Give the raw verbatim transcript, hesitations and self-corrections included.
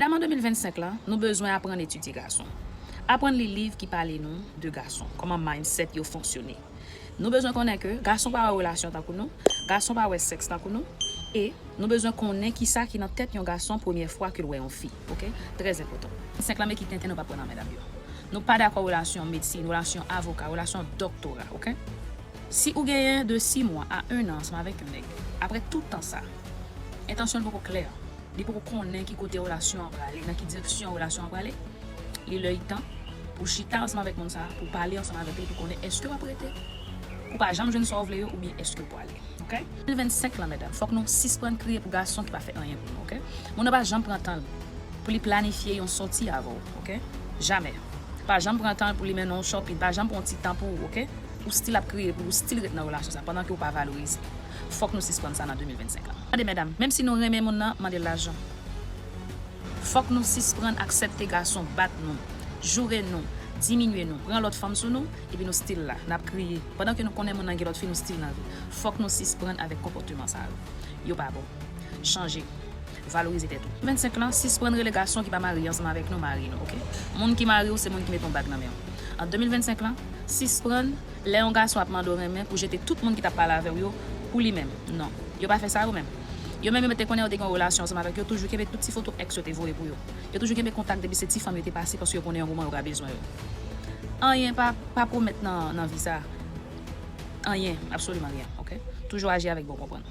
Medam, an de mil vennsenk la, nou bezwen aprann etidye gason. Aprann li liv ki pale nou de gason, kòman mindset yo fonksyone. Nou bezwen konnen ke gason pa wè relasyon tankou nou, gason pa wè sèks tankou nou, e nou bezwen konnen kisa ki nan tèt yon gason premyè fwa ke l wè yon fi, oke? Trè enpòtan. Senk lan, men ki tenten nou pa pran nan men dam yo. Nou pa dakò relasyon medsin, relasyon avoka, relasyon doktora, oke? Si ou genyen de sis mwa a en an ansanm avèk yon nèg, apre tout tan sa, entansyon l poko klè, li poko konnen ki kote relasyon an prale, nan ki direksyon relasyon an prale, li lè li tan pou chita ansanm avèk moun sa, pou pale ansanm avèk li, pou konnen èske w ap rete, pou pa janm jwenn sa w vle yo, oubyen èske w pwale. Oke? de mil vennsenk lan, medam, fòk nou sisprann kriye pou gason ki pa fè anyen pou nou, oke? Moun nan pa janm pran tan l pou li planifye yon sòti avè w, oke? Jamè. Pa janm pran tan l pou li mennen w shopping, pa janm pran yon ti tan pou ou, oke? Ou still ap kriye pou ou still ret nan relasyon sa pandan ke ou pa valorize. Fòk nou sisprann sa nan de mil vennsenk lan. Tande medam, menm si nou renmen moun nan, mande l lajan. Fòk nou sisprann aksepte gason bat nou, joure nou, diminye nou, pran lòt fanm sou nou, epi nou still la, n ap kriye. Pandan ke nou konnen moun nan gen lòt fi, nou still nan vi. Fòk nou sisprann avèk konpòteman sa yo. Yo pa bon. Chanje. Valorize tèt ou. Vennsenk lan, sisprann rele gason ki pa marye ansanm avèk nou mari nou, oke? Moun ki marye w, se moun ki mete yon bag nan men w. An de mil vennsenk lan, sisprann lè yon gason ap mande w renmen pou jete tout moun ki t ap pale avè w yo pou li menm. Non. Yo pa fè sa yo menm. Yo menm, yo te konnen yo te gen yon relasyon ansanm avèk yo, toujou kenbe tout ti foto ex yo te voye pou yo. Yo toujou kenbe kontak depi se ti fanm yo te pase paske yo konnen yon moman yo ka bezwen yo. Anyen pa, pa pwomèt nan, nan vi sa. Anyen, absoliman ryen, oke? Toujou aji avèk bon konprann.